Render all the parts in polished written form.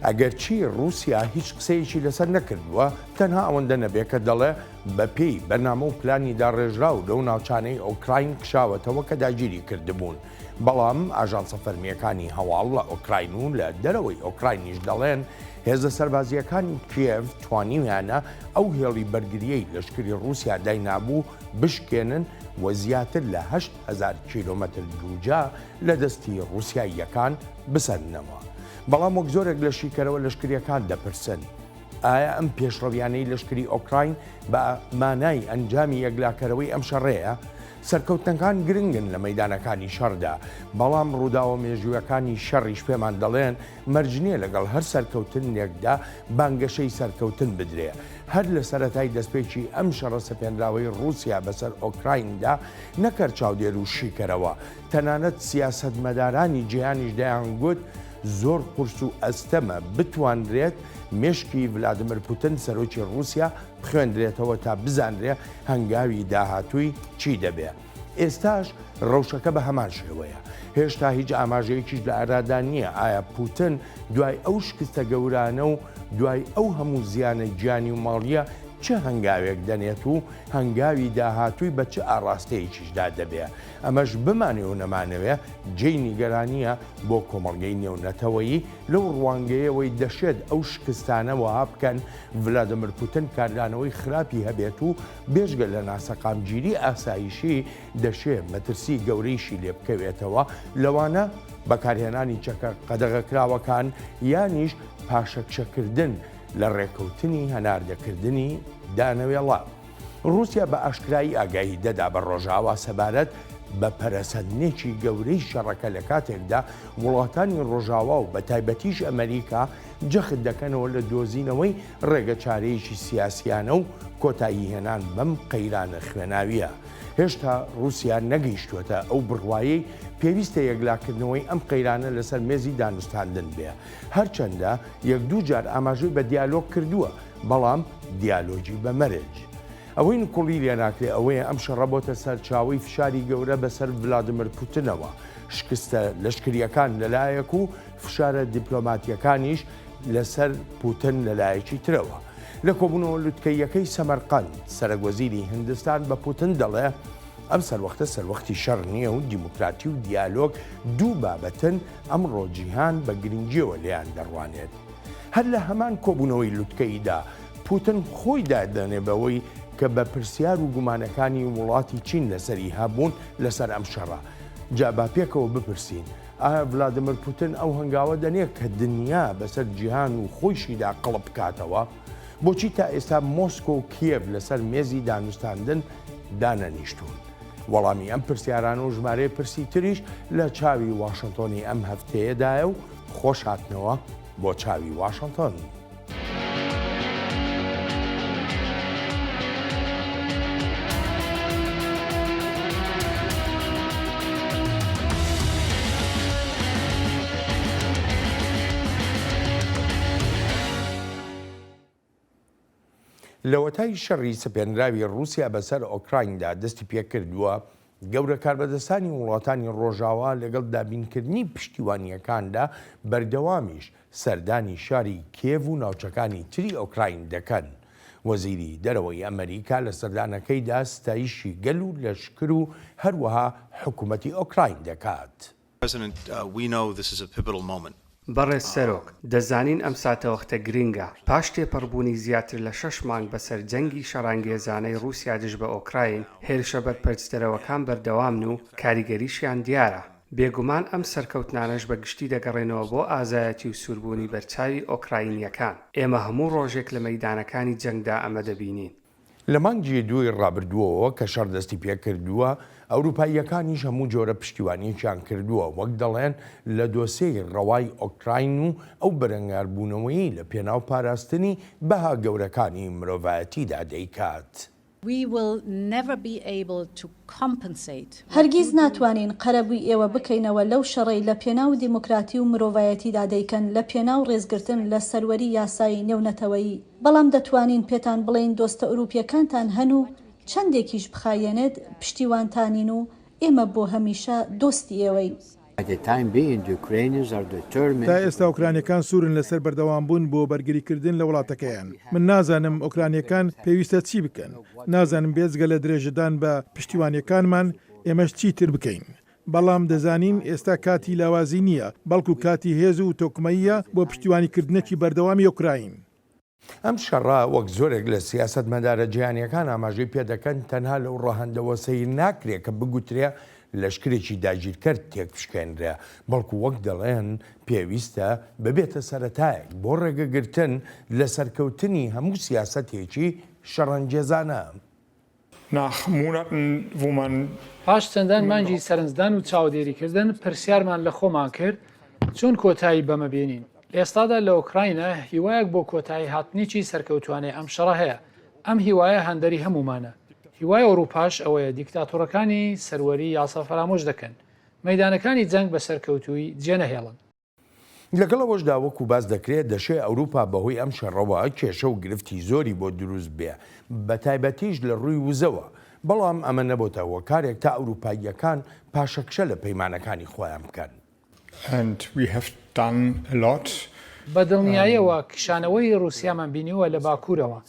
ئەگەرچی ڕووسیا هیچ قسەیەکی لەسەر نەکردووە، تەنها ئەوەندە نەبێ کە دەڵێ بە پێی بەرنامە و پلانی داڕێژراو لەو ناوچانەی ئۆکراین کشاوەتەوە کە داگیری کردبوون. بەڵام ئاژانسە فەرمییەکانی هەواڵ لە ئۆکراین و لە دەرەوەی ئۆکراینیش دەڵێن هێزە سەربازییەکانی کیێڤ توانیویانە ئەو هێڵی بەرگرییەی لەشکری ڕووسیا داینابوو بشکێنن و زیاتر لە 8000 کیلۆمەتر دووجا لە دەستی ڕووسیاییەکان بسەننەوە. بەڵام وەک زۆرێک لە شیکەرەوە لەشکرییەکان دەپرسن، ئایا ئەم پێشڕەویانەی لەشکری ئۆکراین بە مانای ئەنجامی یەکلاکەرەوەی ئەم شەڕەیە؟ سەرکەوتنەکان گرنگن لە مەیدانەکانی شەڕدا، بەڵام ڕووداوە مێژوویەکانی شەڕیش پێمان دەڵێن مەرج نییە لەگەڵ هەر سەرکەوتنێکدا بانگەشەی سەرکەوتن بدرێ. هەر لە سەرەتای دەستپێکی ئەم شەڕە سەپێنراوەی ڕووسیا بەسەر ئۆکرایندا نەک هەر چاودێر و شیکەرەوە، تەنانەت سیاسەتمەدارانی جیهانیش دەیانگوت زۆر قورس و ئەستەمە بتوانرێت مێشکی ڤلادیمیر پوتن سەرۆکی ڕووسیا بخوێندرێتەوە تا بزانرێ هەنگاوی داهاتووی چی دەبێ. ئێستاش ڕەوشەکە بە هەمان شێوەیە. هێشتا هیچ ئاماژەیەکیش لە ئارادا نییە ئایا پوتن دوای ئەو شکستە گەورانە و دوای ئەو هەموو زیانە گیانی و ماڵییە چ هەنگاوێک دەنێت و هەنگاوی داهاتووی بە چ ئاڕاستەیەکیشدا دەبێ. ئەمەش بمانەوێ و نەمانەوێ جێی نیگەرانییە بۆ کۆمەڵگەی نێونەتەوەیی لەو ڕوانگەیەوەی دەشێت ئەو شکستانە وەها بکەن ڤلادیمیر پوتن کاردانەوەی خراپی هەبێت و بێجگە لە ناسەقامگیری ئاسایشی دەشێ مەترسی گەورەیشی لێ بکەوێتەوە لەوانە بەکارهێنانی چەکە قەدەغەکراوەکان یانیش پاشەکشەکردن لە ڕێکەوتنی هەناردەکردنی دانەوێڵە. ڕووسیا بە ئاشکرایی ئاگاهی دەدا بە ڕۆژئاوا سەبارەت بە پەرەسەندنێکی گەورەی شەڕەکە لە کاتێکدا وڵاتانی ڕۆژاوا و بەتایبەتیش ئەمەریکا جەخت دەکەنەوە لە دۆزینەوەی ڕێگەچارەیەکی سیاسیانە و کۆتاییهێنان بەم قەیرانە خوێناوییە. هێشتا ڕووسیا نەگەیشتووەتە ئەو بڕوایەی پێویستە یەکلاکردنەوەی ئەم قەیرانە لەسەر مێزی دانوستاندن بێ. هەرچەندە یەک دوو جار ئاماژەی بە دیالۆگ کردووە، بەڵام دیالۆگی بە مەرج. ئەوەی نکوڵی لێناکرێ ئەوەیە ئەم شەڕە بۆتە سەرچاوەی فشاری گەورە بەسەر ڤلادیمیر پوتنەوە، شکستە لەشکرییەکان لەلایەک و فشارە دیپلۆماتییەکانیش لەسەر پوتن لەلایەکی ترەوە. لە کۆبوونەوە لوتکەییەکەی سەمەرقەند، سەرەکوەزیری هندستان بە پوتن دەڵێ، ئەم سەروەختە سەروەختی شەڕ نییە و دیموکراتی و دیالۆگ دوو بابەتن ئەمڕۆ جیهان بە گرنگییەوە لێیان دەڕوانێت. هەر لە هەمان کۆبوونەوەی لوتکەییدا، پوتن خۆی دادەنێ بەوەی کە بە پرسیار و گومانەکانی وڵاتی چین لەسەری هەبوون لەسەر ئەم شەڕە. جا با پێکەوە بپرسین، ئایا ڤلادیمیر پوتن ئەو هەنگاوە دەنێ کە دنیا بەسەر جیهان و خۆیشیدا قڵپ بکاتەوە؟ بۆچی تا ئێستا مۆسکۆ و کیێڤ لەسەر مێزی دانوستاندن دانەنیشتوون؟ وەڵامی ئەم پرسیارانە و ژمارەیەک پرسی تریش لە چاوی واشنتۆنی ئەم هەفتەیەدایە و خۆش هاتنەوە بۆ چاوی واشنتۆن. لەوەتای شەڕی سەپێنراوی ڕووسیا بەسەر ئۆکرایندا دەستی پێکردووە، گەورە کاربەدەستانی وڵاتانی ڕۆژاوا لەگەڵ دابینکردنی پشتیوانییەکاندا بەردەوامیش سەردانی شاری کیێڤ و ناوچەکانی تری ئۆکراین دەکەن. وەزیری دەرەوەی ئەمەریکا لە سەردانەکەیدا ستایشی گەل و لەشکر و هەروەها حکومەتی ئۆکراین دەکات. بەڕێز سەرۆک، دەزانین ئەم ساتەوەختە گرنگە، پاش تێپەڕبوونی زیاتر لە شەش مانگ بەسەر جەنگی شەڕانگێزانەی ڕووسیا دژ بە ئۆکراین، هێرشە بەرپەرچدەرەوەکان بەردەوامن و کاریگەریشیان دیارە. بێگومان ئەم سەرکەوتنانەش بە گشتی دەگەڕێنەوە بۆ ئازایەتی و سووربوونی بەرچاوی ئۆکراینییەکان. ئێمە هەموو ڕۆژێک لە مەیدانەکانی جەنگدا ئەمە دەبینین. لە مانگی دووی ڕابردووەوە کە شەڕ دەستی پێکردووە، ئەوروپاییەکانیش هەموو جۆرە پشتیوانییەکیان کردووە، وەک دەڵێن لە دۆسێی ڕەوای ئۆکراین و ئەو بەرەنگاربوونەوەیەی لە پێناو پاراستنی بەها گەورەکانی مرۆڤایەتیدا دەیکات. هەرگیز ناتوانین قەرەبووی ئێوە بکەینەوە لەو شەڕەی لە پێناو دیموکراتی و مرۆڤایەتیدا دەیکەن لە پێناو ڕێزگرتن لە سەروەری یاسای نێونەتەوەیی. بەڵام دەتوانین پێتان بڵێین دۆستە ئەوروپییەکانتان هەن و چەندێکیش بخایەنێت پشتیوانتانین و ئێمە بۆ هەمیشە دۆستی ئێوەین. تا ئێستا ئۆکرانییەکان سوورن لەسەر بەردەوامبوون بۆ بەرگریکردن لە وڵاتەکەیان. من نازانم ئۆکرانییەکان پێویستە چی بکەن. نازانم بێجگە لە درێژەدان بە پشتیوانییەکانمان، ئێمەش چی تر بکەین. بەڵام دەزانین ئێستا کاتی لاوازی نییە، بەڵکو کاتی هێز و تۆکمەییە بۆ پشتیوانیکردنێکی بەردەوامی ئۆکراین. ئەم شەڕە وەک زۆرێک لە سیاسەتمەدارە جیهانییەکان ئاماژەی پێدەکەن، تەنها لەو ڕەهەندەوە سەیر ناکرێ کە بگوترێ لەشکرێکی داگیرکەر تێکبشکێنرێ، بەڵکو وەک دەڵێن پێویستە ببێتە سەرەتایەک بۆ ڕێگەگرتن لە سەرکەوتنی هەموو سیاسەتێکی شەڕەنگێزانە. Nach Monaten, wo man. پاش چەندان مانگی سەرنجدان و چاودێریکردن، پرسیارمان لە خۆمان کرد، چۆن کۆتایی بەمە بێنین؟ لە ئێستادا لە ئۆکراینا هیوایەک بۆ کۆتاییهاتنێکی سەرکەوتووانەی ئەم شەڕە هەیە. ئەم هیوایە هاندەری هەموومانە. هیوای ئەوروپاش ئەوەیە دیکتاتۆرەکانی سەروەری یاسا فەرامۆش دەکەن، مەیدانەکانی جەنگ بە سەرکەوتوویی جێنەهێڵن. لەگەڵ ئەوەشدا وەکو باس دەکرێ دەشێ ئەوروپا بەهۆی ئەم شەڕەوە کێشە و گرفتی زۆری بۆ دروست بێ بەتایبەتیش لە ڕووی وزەوە، بەڵام ئەمە نەبۆتە هۆکارێک تا ئەوروپاییەکان پاشەکشە لە پەیمانەکانی خۆیان بکەن. And we have done a lot. بە دڵنیایەوە کشانەوەی ڕووسیامان بینیوە لە باکوورەوە،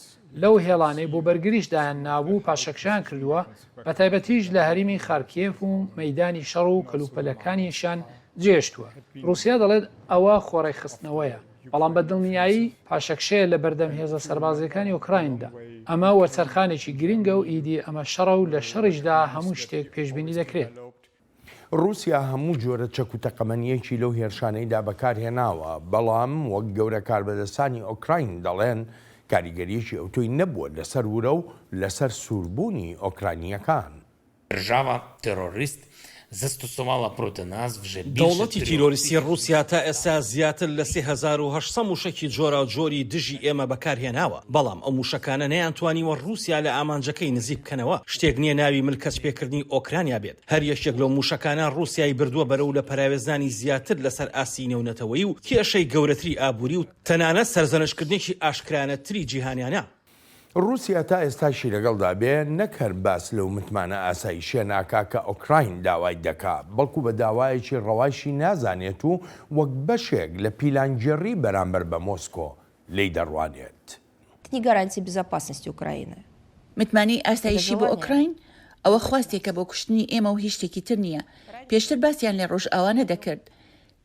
لەو هێڵانەی بۆ بەرگریش دایان نابوو پاشەکشەیان کردووە، بەتایبەتیش لە هەریمی خارکیێڤ و مەیدانی شەڕ و کەلوپەلەکانیشیان جێهێشتووە. ڕووسیا دەڵێت ئەوە خۆڕێکخستنەوەیە، بەڵام بە دڵنیایی پاشەکشەیە لە بەردەم هێزە سەربازییەکانی ئۆکرایندا. ئەمە وەرچەرخانێکی گرنگە و ئیدی ئەمە شەڕە و لە شەڕیشدا هەموو شتێک پێشبینی دەکرێت. ڕووسیا هەموو جۆرە چەک و تەقەمەنییەکی لەو هێرشانەیدا بەکارهێناوە، بەڵام وەک گەورە کاربەدەستانی ئۆکراین دەڵێن، کاریگەرییەکی ئەوتۆی نەبووە لەسەر ورە و لەسەر سووربوونی ئۆکراینییەکان. دەوڵەتی تیرۆریستی ڕووسیا تا ئێستا زیاتر لە 3800 مووشەکی جۆراوجۆری دژی ئێمە بەکارهێناوە، بەڵام ئەو مووشەکانە نەیانتوانیوە ڕووسیا لە ئامانجەکەی نزیک بکەنەوە، شتێک نییە ناوی ملکەچپێکردنی ئۆکرانیا بێت. هەر یەکێک لەو مووشەکانە ڕووسیای بردووە بەرەو لە پەراوێزنانی زیاتر لەسەر ئاستی نێونەتەوەیی و کێشەی گەورەتری ئابووری و تەنانەت سەرزەنشتکردنێکی ئاشکرانەتری جیهانیانە. ڕووسیا تا ئێستاشی لەگەڵدا بێ نەک هەر باس لەو متمانە ئاسایشیە ناکا کە ئۆکراین داوای دەکا، بەڵکو بە داوایەکی ڕەوایشی نازانێت و وەک بەشێک لە پیلانگێڕی بەرامبەر بە مۆسکۆ لێی دەڕوانێت. متمانەی ئاسایشی بۆ ئۆکراین؟ ئەوە خواستێکە بۆ کوشتنی ئێمە و هیچ شتێکی تر نییە. پێشتر باسیان لە ڕۆژئاوا نەدەکرد.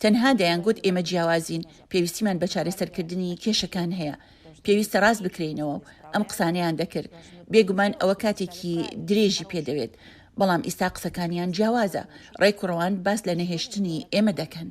تەنها دەیانگوت ئێمە جیاوازین، پێویستیمان بە چارەسەرکردنی کێشەکان هەیە، پێویستە ڕاست بکرێینەوە و ئەم قسانەیان دەکرد. بێگومان ئەوە کاتێکی درێژی پێدەوێت، بەڵام ئیستا قسەکانیان جیاوازە، ڕێک و ڕەوان باس لە نەهێشتنی ئێمە دەکەن.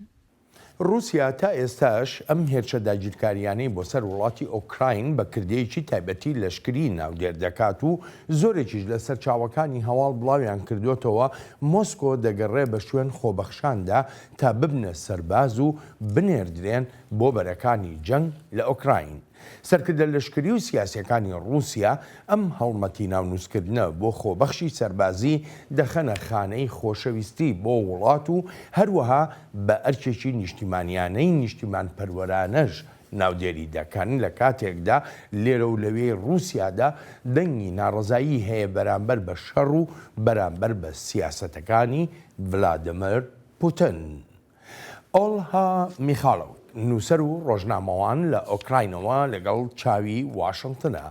ڕووسیا تا ئێستاش ئەم هێرشە داگیرکارییانەی بۆ سەر وڵاتی ئۆکراین بە کردەیەکی تایبەتی لەشکری ناودێر دەکات و زۆرێکیش لە سەرچاوەکانی هەواڵ بڵاویان کردۆتەوە مۆسکۆ دەگەڕێ بە شوێن خۆبەخشاندا تا ببنە سەرباز و بنێردرێن بۆ بەرەکانی جەنگ لە ئۆکراین. سەرکردە لەشکری و سیاسیەکانی ڕووسیا ئەم هەڵمەتی ناونووسکردنە بۆ خۆبەخشی سەربازی دەخەنە خانەی خۆشەویستی بۆ وڵات و هەروەها بە ئەرکێکی نیشتیمانیانەی نیشتیمانپەروەرانەش ناودێری دەکەن لە کاتێکدا لێرە و لەوێی ڕووسیادا دەنگی ناڕەزایی هەیە بەرامبەر بە شەڕ و بەرامبەر بە سیاسەتەکانی ڤلادیمێر پوتن. ئۆڵها میخالۆڤ، نووسەر و ڕۆژنامەوان لە ئۆکراینەوە لەگەڵ چاوی واشنتنە.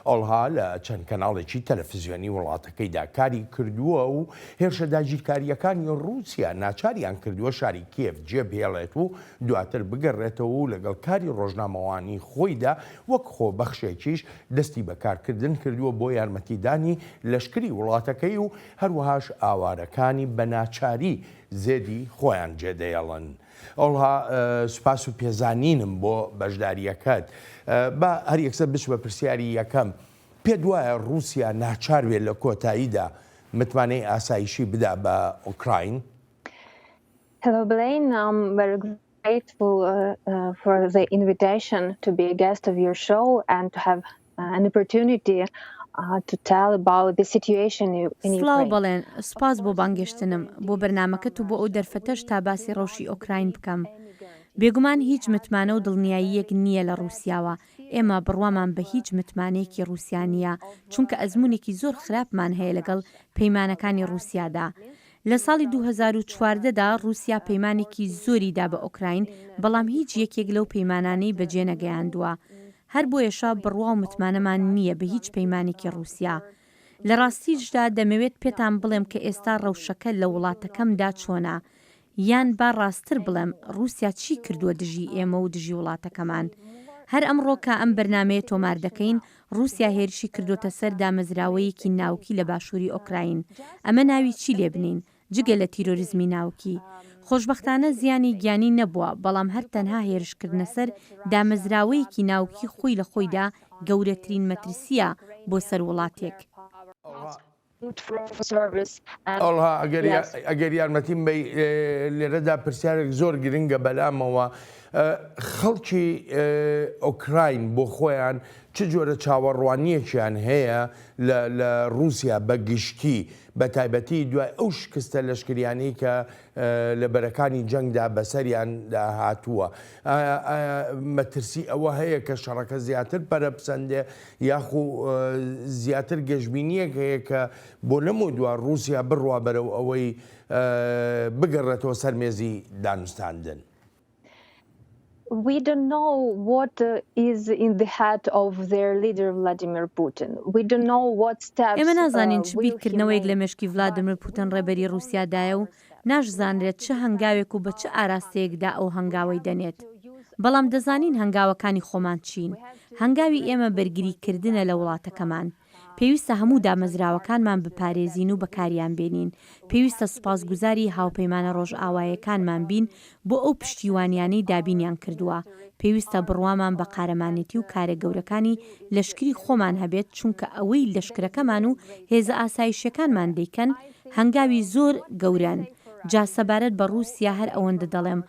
ئۆڵها لە چەند کەناڵێکی تەلەفزیۆنی وڵاتەکەیدا کاری کردووە و هێرشە داگیرکارییەکانی ڕووسیا ناچاریان کردووە شاری کیێڤ جێبهێڵێت و دواتر بگەڕێتەوە و لەگەڵ کاری ڕۆژنامەوانی خۆیدا وەک خۆبەخشێکیش دەستی بە کارکردن کردووە بۆ یارمەتیدانی لەشکری وڵاتەکەی و هەروەهاش ئاوارەکانی بە ناچاری زێدی خۆیان جێدەێڵن. ئۆڵها سوپاس و پێزانینم بۆ بەشدارییەکەت. با هەر یەکسەر بچمە پرسیاری یەکەم. پێت وایە ڕووسیا ناچار بێت لە کۆتاییدا متمانەی ئاسایشی بدا بە ئۆکراین؟ Hello Blaine, I'm very grateful for the invitation to be a guest of your show and to have an opportunity to tell about the situation in سڵاو Ukraine. بەڵێن، سوپاس بۆ بانگێشتنم بۆ بەرنامەکەت و بۆ ئەو دەرفەتەش تا باسی ڕەوشی ئۆکراین بکەم. بێگومان هیچ متمانە و دڵنیاییەک نییە لە ڕووسیاوە، ئێمە بڕوامان بە هیچ متمانەیەکی ڕووسیا نییە، چونکە ئەزموونێکی زۆر خراپمان هەیە لەگەڵ پەیمانەکانی ڕووسیادا. لە ساڵی 2014 دا ڕووسیا پەیمانێکی زۆری دا بە ئۆکراین، بەڵام هیچ یەکێک لەو پەیمانانەی بەجێ نەگەیاندووە. هەر بۆیەشە بڕوا و متمانەمان نییە بە هیچ پەیمانێکی ڕووسیا. لە ڕاستیشدا دەمەوێت پێتان بڵێم کە ئێستا ڕەوشەکە لە وڵاتەکەمدا چۆنە. یان با ڕاستتر بڵێم ڕووسیا چی کردووە دژی ئێمە و دژی وڵاتەکەمان. هەر ئەمڕۆ کە ئەم بەرنامەیە تۆمار دەکەین، ڕووسیا هێرشی کردۆتە سەر دامەزراوەیەکی ناوکی لە باشووری ئۆکراین. ئەمە ناوی چی لێ بنێین؟ جگە لە تیرۆریزمی ناوکی. خۆشبەختانە زیانی گیانی نەبووە، بەڵام هەر تەنها هێرشکردنە سەر دامەزراوەیەکی ناوکی خۆی لە خۆیدا گەورەترین مەترسییە بۆ سەر وڵاتێک. ئۆڵها ئەگەر یارمەتیم بەی لێرەدا پرسیارێک زۆر گرنگە بەلامەوە خەڵکی ئۆکراین بۆ خۆیان چ جۆرە چاوەڕوانیەکیان هەیە لە رووسیا بە گشتی بە تایبەتی دوای ئەو شکستە لەشکریانەی کە لە بەرەکانی جەنگدا بەسەریاندا هاتووە ئایا مەترسی ئەوە هەیە کە شەڕەکە زیاتر پەرە بسەندێ یاخو زیاتر گەشبینییەک هەیە کە بۆ لەمەودوا ڕووسیا بڕوا بەرەو ئەوەی بگەڕێتەوە سەر مێزی دانوستاندن؟ We don't know what is in the head of their leader Vladimir Putin. We don't know what steps ئێمە نازانین چ بیرکردنەوەیەک لە مێشکی ڤلادیمیر پوتن ڕێبەری ڕووسیادایە و ناشزانرێت چ هەنگاوێک و بە چ ئاراستەیەکدا ئەو هەنگاوەی دەنێت. بەڵام دەزانین هەنگاوەکانی خۆمان چین. هەنگاوی ئێمە بەرگریکردنە لە وڵاتەکەمان. پێویستە هەموو دامەزراوەکانمان بپارێزین و بەکاریان بێنین. پێویستە سوپاسگوزاری هاوپەیمانە ڕۆژئاوایەکانمان بین بۆ ئەو پشتیوانیانەی دابینیان کردووە. پێویستە بڕوامان بە قارەمانێتی و کارە گەورەکانی لەشکری خۆمان هەبێت چونکە ئەوەی لەشکرەکەمان و هێزە ئاسایشیەکانمان دەیکەن هەنگاوی زۆر گەورەن. جا سەبارەت بە ڕووسیا هەر ئەوەندە دەڵێم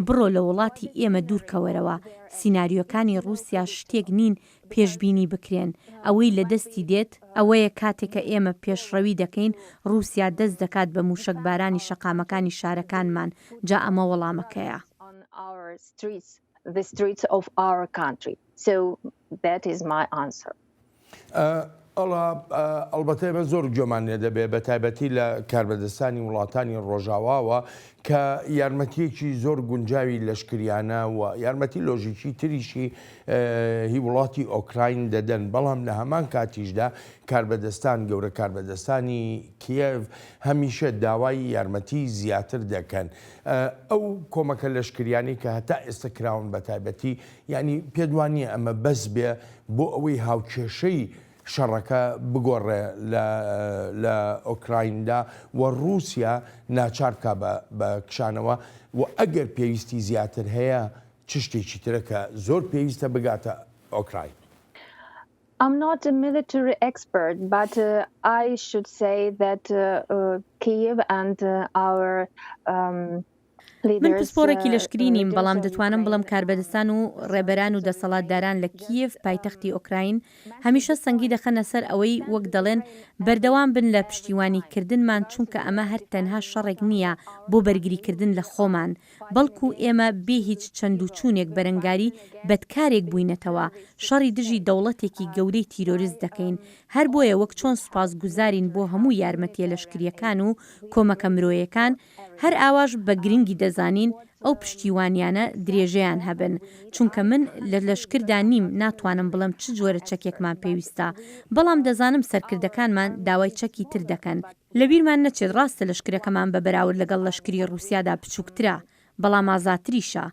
بڕۆ لە وڵاتی ئێمە دوورکەوەرەوە، سیناریۆکانی ڕووسیا شتێک نین پێشبینی بکرێن، ئەوەی لە دەستی دێت، ئەوەیە کاتێ کە ئێمە پێشڕەوی دەکەین، ڕووسیا دەست دەکات بە مووشەکبارانی شەقامەکانی شارەکانمان، جا ئەمە وەڵامەکەیە. ئەڵا ئەڵبەتە ئێمە زۆر گوێمان لێ دەبێ بە تایبەتی لە کاربەدەستانی وڵاتانی ڕۆژاواوە کە یارمەتیەکی زۆر گونجاوی لەشکریانە و یارمەتی لۆژیکی تریشی هی وڵاتی ئۆکراین دەدەن بەڵام لە هەمان کاتیشدا کاربەدەستان گەورە کاربەدەستانی کیێڤ هەمیشە داوای یارمەتی زیاتر دەکەن ئەو کۆمەکە لەشکریانەی کە هەتا ئێستا کراون بە تایبەتی یانی پێت وانیە ئەمە بەس بێ بۆ ئەوەی هاوکێشەی شەڕەکە بگۆڕێ لە لە ئۆکرایندا و ڕووسیا ناچار بکا بە بە کشانەوە و ئەگەر پێویستی زیاتر هەیە چ شتێکی ترە کە زۆر پێویستە بگاتە ئۆکراین؟ I'm not a military expert, but I should say that Kyiv and our من پسپۆڕێکی لەشکری نیم، بەڵام دەتوانم بڵێم کاربەدەستان و ڕێبەران و دەسەڵاتداران لە کیێڤ، پایتەختی ئۆکراین، هەمیشە سەنگی دەخەنە سەر ئەوەی وەک دەڵێن بەردەوام بن لە پشتیوانیکردنمان چونکە ئەمە هەر تەنها شەڕێک نییە بۆ بەرگریکردن لە خۆمان بەڵکو ئێمە بێ هیچ چەند و چوونێک بەرەنگاری بەدکارێک بووینەتەوە شەڕی دژی دەوڵەتێکی گەورەی تیرۆریست دەکەین هەر بۆیە وەک چۆن سوپاسگوزارین بۆ هەموو یارمەتییە لەشکرییەکان و کۆمەکە مرۆیەکان هەر ئاواش بە گرنگی دەزانین ئەو پشتیوانیانە درێژەیان هەبن، چونکە من لە لەشکردا نیم ناتوانم بڵێم چ جۆرە چەکێکمان پێویستە، بەڵام دەزانم سەرکردەکانمان داوای چەکی تر دەکەن، لەبیرمان نەچێت ڕاستە لەشکرەکەمان بە بەراورد لەگەڵ لەشکری ڕووسیادا بچووکترە، بەڵام ئازاتریشە،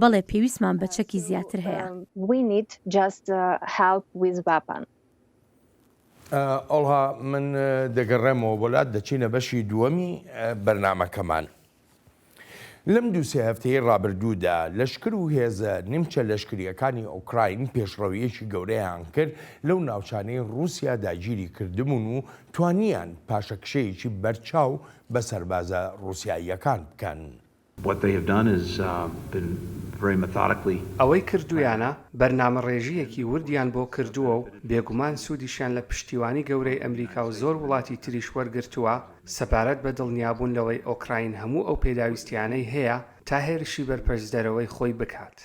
بەڵێ پێویستمان بە چەکی زیاتر هەیە. ئۆڵها من دەگەڕێمەوە بۆ لات دەچینە بەشی دووەمی بەرنامەکەمان. لەم دووسێ هەفتەی ڕابردوودا لەشکر و هێزە نیمچە لەشکریەکانی ئۆکراین پێشڕەویەکی گەورەیان کرد لەو ناوچانەی ڕووسیا داگیری کردبوون و توانیان پاشەکشەیەکی بەرچاو بە سەربازە ڕووسیاییەکان بکەن. ئەوەی کردوویانە بەرنامەڕێژییەکی وردیان بۆ کردووە و بێگومان سوودیشیان لە پشتیوانی گەورەی ئەمریکا و زۆر وڵاتی تریش وەرگرتووە سەبارەت بە دڵنیابوون لەوەی ئۆکراین هەموو ئەو پێداویستییانەی هەیە. تا هێرشی بەرپەرچدەرەوەی خۆی بکات.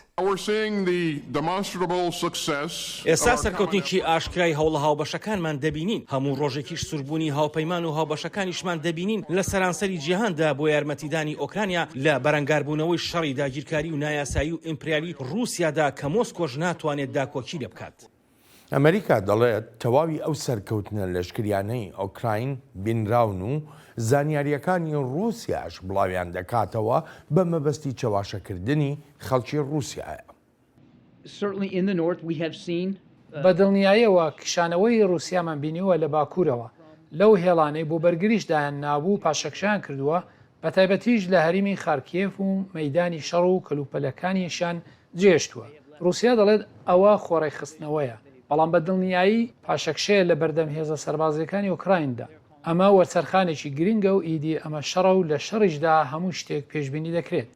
ئێستا سەرکەوتنێکی ئاشکرای هەوڵە هاوبەشەکانمان دەبینین، هەموو ڕۆژێکیش سووربوونی هاوپەیمان و هاوبەشەکانیشمان دەبینین لە سەرانسەری جیهاندا بۆ یارمەتیدانی ئۆکرانیا لە بەرەنگاربوونەوەی شەڕی داگیرکاری و نایاسایی و ئیمپریالی ڕووسیادا کە مۆسکۆش ناتوانێت داکۆکی لێ بکات. ئەمریکا دەڵێت، تەواوی ئەو سەرکەوتنە لەشکریانەی ئۆکراین بینراون و زانیارییەکانی ڕووسیاش بڵاویان دەکاتەوە بە مەبەستی چەواشەکردنی خەڵکی ڕووسیایە. بە دڵنیایەوە کشانەوەی ڕووسیامان بینیوە لە باکوورەوە، لەو هێڵانەی بۆ بەرگریش دایان نابوو پاشەکشەیان کردووە، بەتایبەتیش لە هەریمی خارکیێڤ و مەیدانی شەڕ و کەلوپەلەکانیشیان جێهێشتووە. ڕووسیا دەڵێت ئەوە خۆڕێکخستنەوەیە، بەڵام بە دڵنیایی پاشەکشەیە لە بەردەم هێزە سەربازییەکانی ئۆکرایندا. ئەمە وەرچەرخانێکی گرنگە و ئیدی ئەمە شەڕە و لە شەڕیشدا هەموو شتێک پێشبینی دەکرێت.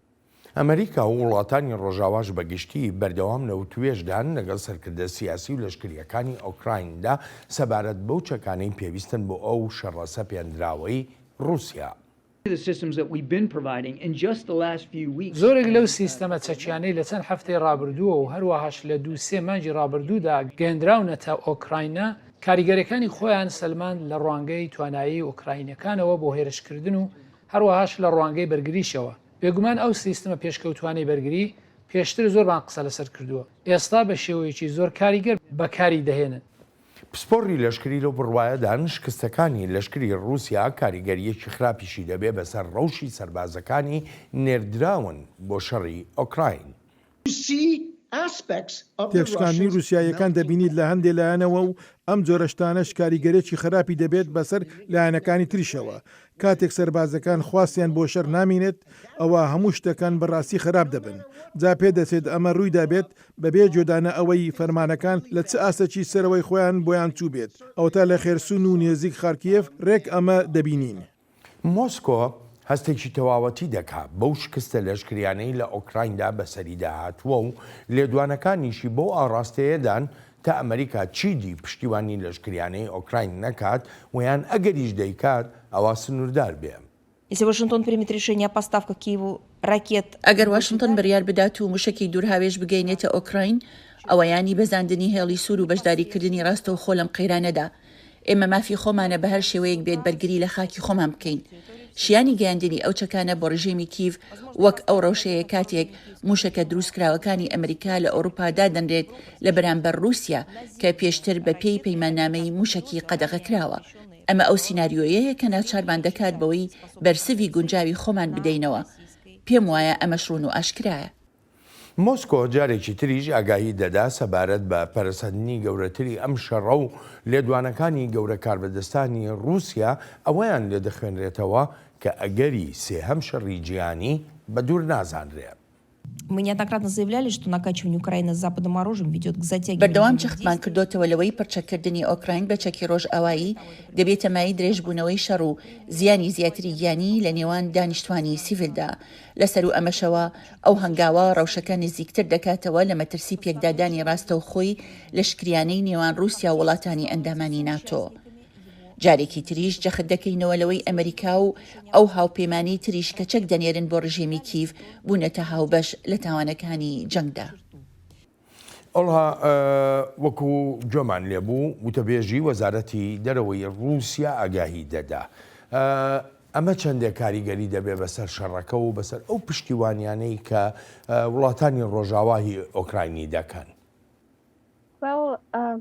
ئەمەریکا و وڵاتانی ڕۆژاواش بە گشتی بەردەوام لە وتوێژدان لەگەڵ سەرکردە سیاسی و لەشکرییەکانی ئۆکرایندا سەبارەت بەو چەکانەی پێویستن بۆ ئەو شەڕە سەپێندراوەی ڕووسیا. زۆرێک لەو سیستەمە چەکیانەی لە چەند هەفتەی ڕابردووە و هەروەهاش لە دوو سێ مانگی ڕابردوودا گەیەندراونەتە ئۆکراینا، کاریگەریەکانی خۆیان سەلماند لە ڕوانگەی توانایی ئۆکراینیەکانەوە بۆ هێرشکردن و هەروەهاش لە ڕوانگەی بەرگریشەوە. بێگومان ئەو سیستمە پێشکەوتوانەی بەرگری پێشتر زۆرمان قسە لەسەر کردووە، ئێستا بە شێوەیەکی زۆر کاریگەر بەکاری دەهێنن. پسپۆڕی لەشکری لەو بڕوایەدان شکستەکانی لەشکری ڕووسیا کاریگەرییەکی خراپیشی دەبێ بەسەر ڕەوشی سەربازەکانی نێردراون بۆ شەڕی ئۆکراین. تێکشکاندنی رووسیاییەکان دەبینیت لە هەندێ لایەنەوە و ئەم جۆرە شتانەش کاریگەریی خراپی دەبێت بەسەر لایەنەکانی تریشەوە. کاتێک سەربازەکان خواستیان بۆ شەر نامینێت، ئەوا هەموو شتەکان بەڕاستی خراپ دەبن. جا پێدەچێت ئەمە روویدابێت بەبێ گوێدانە ئەوەی فەرمانەکان لە چ ئاستێکی سەرەوەی خۆیان بۆیان چووبێت. ئەوەتا لە خێرسون و نێزیک خارکیێڤ رێک ئەمە دەبینین. مۆسکۆ هەستێکی تەواوەتی دەکا بەو شکستە لەشکریانەی لە ئۆکرایندا بەسەریدا هاتووە و لێدوانەکانیشی بەو ئاڕاستەیەدان تا ئەمریکا چیدی پشتیوانی لەشکریانەی ئۆکراین نەکات و یان ئەگەریش دەیکات ئەوا سنووردار بێ. ئەگەر واشنتۆن بڕیار بدات و موشەکی دوورهاوێژ بگەینێتە ئۆکراین، ئەوە یانی بەزاندنی هێڵی سوور و بەشداریکردنی ڕاستەوخۆ لەم قەیرانەدا. ئێمە مافی خۆمانە بە هەر شێوەیەک بێت بەرگری لە خاکی خۆمان بکەین. شیانی گەیاندنی ئەو چەکانە بۆ ڕژێمی کیڤ وەک ئەو ڕەوشەیە کاتێک موشەکە دروستکراوەکانی ئەمریکا لە ئەوروپا دادەنرێت لە بەرامبەر ڕووسیا کە پێشتر بە پێی پەیماننامەی موشەکی قەدەغەکراوە. ئەمە ئەو سیناریۆیەیە کە ناچارمان دەکات بەوەی بەرسڤی گونجاوی خۆمان بدەینەوە. پێم وایە ئەمەش ڕوون و ئاشکرایە. مۆسکۆ جارێکی تریش ئاگاهی دەدا سەبارەت بە پەرەسەندنی گەورەتری ئەم شەڕە و لێدوانەکانی گەورە کاربەدەستانی ڕووسیا ئەوەیان لێدەخوێنرێتەوە کە ئەگەری سێهەم شەڕی جیهانی بە دوور نازانرێ. بەردەوام جەختمان کردۆتەوە لەوەی پڕچەککردنی ئۆکراین بە چەکی ڕۆژئاوایی دەبێتە مایەی درێژبوونەوەی شەڕ و زیانی زیاتری گیانی لە نێوان دانیشتوانی سیڤیلدا. لە سەروو ئەمەشەوە، ئەو هەنگاوە ڕەوشەکە نزیکتر دەکاتەوە لە مەترسی پێکدادانی ڕاستەوخۆی لەشکریانەی نێوان ڕووسیا و وڵاتانی ئەندامانی ناتۆ. جارێکی تریش جەخت دەکەینەوە لەوەی ئەمریکا و ئەو هاوپەیمانەی تریش کە چەک دەنێرن بۆ ڕژێمی کیڤ بوونەتە هاوبەش لە تاوانەکانی جەنگدا. ئۆڵها، وەکو گوێمان لێبوو وتەبێژی وەزارەتی دەرەوەی ڕووسیا ئاگاهی دەدا. ئەمە چەندێک کاریگەری دەبێ بەسەر شەڕەکە و بەسەر ئەو پشتیوانیانەی کە وڵاتانی ڕۆژاوا هی ئۆکراینی دەکەن؟ Well, uh,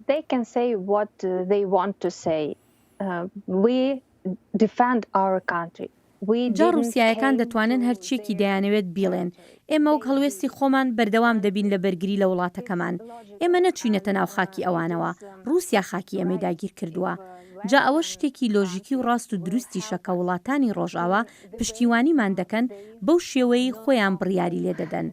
they can say what they want to say. Uh, we defend our country. جا ڕووسیایەکان دەتوانن هەرچییەکی دەیانەوێت بیڵێن، ئێمە وەک هەڵوێستی خۆمان بەردەوام دەبین لە بەرگری لە وڵاتەکەمان، ئێمە نەچووینەتە ناو خاکی ئەوانەوە، ڕووسیا خاکی ئێمەی داگیرکردووە. جا ئەوەش شتێکی لۆژیکی و ڕاست و دروستیشە کە وڵاتانی ڕۆژئاوا پشتیوانیمان دەکەن بەو شێوەیەی خۆیان بڕیاری لێ دەدەن.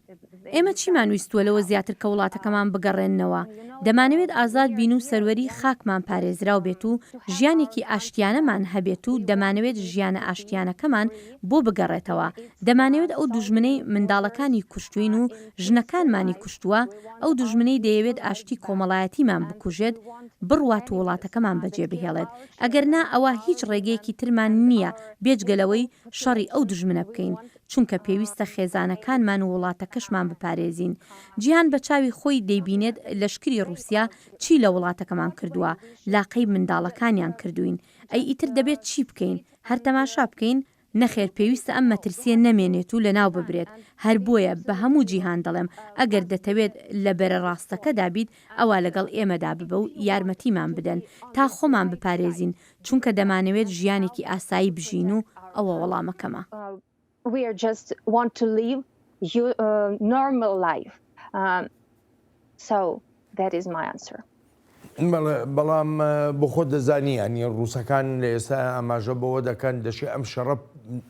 ئێمە چیمان ویستووە لەوە زیاتر کە وڵاتەکەمان بگەڕێننەوە؟ دەمانەوێت ئازاد بین و سەروەری خاکمان پارێزراو بێت و ژیانێکی ئاشتیانەمان هەبێت و دەمانەوێت ژیانە ئاشتیانەکەمان بۆ بگەڕێتەوە، دەمانەوێت ئەو دوژمنەی منداڵەکانی کوشتووین و ژنەکانمانی کوشتووە، ئەو دوژمنەی دەیەوێت ئاشتی کۆمەڵایەتیمان بکوژێت، بڕوات و وڵاتەکەمان بەجێبهێڵێت، ئەگەر نا ئەوا هیچ ڕێگەیەکی ترمان نییە بێجگە لەوەی شەڕی ئەو دوژمنە بکەین. چونکە پێویستە خێزانەکانمان و وڵاتەکەشمان بپارێزین. جیهان بە چاوی خۆی دەیبینێت لەشکری ڕووسیا چی لە وڵاتەکەمان کردووە، لاقەی منداڵەکانیان کردووین. ئەی ئیتر دەبێت چی بکەین؟ هەر تەماشا بکەین؟ نەخێر پێویستە ئەم مەترسییە نەمێنێت و لەناو ببرێت، هەر بۆیە بە هەموو جیهان دەڵێم ئەگەر دەتەوێت لە بەرە ڕاستەکەدا بیت ئەوا لەگەڵ ئێمەدا ببە و یارمەتیمان بدەن تا خۆمان بپارێزین چونکە دەمانەوێت ژیانێکی ئاسایی بژین و ئەوە وەڵامەکەمە. بەڵێ، بەڵام بۆ خۆت دەزانی یانی ڕووسەکان لە ئێستا ئاماژە بەوە دەکەن دەشێ ئەم شەڕە